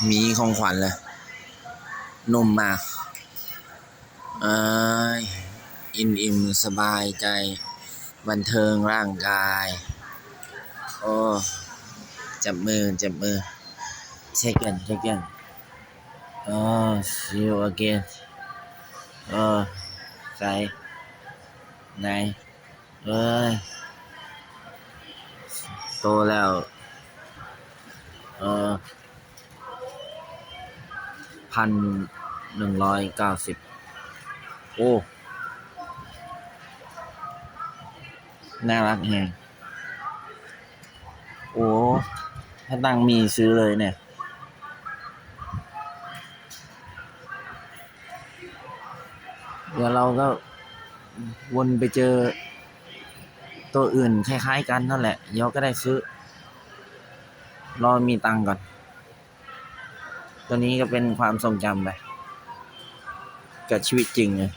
ມີຂອງຂວັນແລ້ວ ນົມມາ ເອີຍ ອີ່ມໆ ສະບາຍໃຈ ບັນເທີງຮ່າງກາຍ. ໂອ້ ຈັບມື ຈັບມື ເຊັກກັນ ເຊັກກັນ. ໂອ້ see you again. ໂອ້ ໃສ ໄຫນ ເອີຍ ໂຕແລ້ວ ເອີ ພັນໜຶ່ງຮ້ອຍເກົ້າສິບ. ໂອ້ ໜ້າຮັກແຮງ. ໂອ້ ຖ້າຕັ້ງມີຊື້ເລີຍນີ້. ດຽວເຮົາກໍວົນໄປເຈີໂຕອື່ນຄ້າຍໆກັນນັ້ນແຫຼະ ດຽວກໍໄດ້ຊື້. ລໍມີຕັງກ່ອນ. ໂຕນີ້ກໍເປັນຄວາມຊົງຈຳໄປ ກັບຊີວິດຈິງເລີຍ.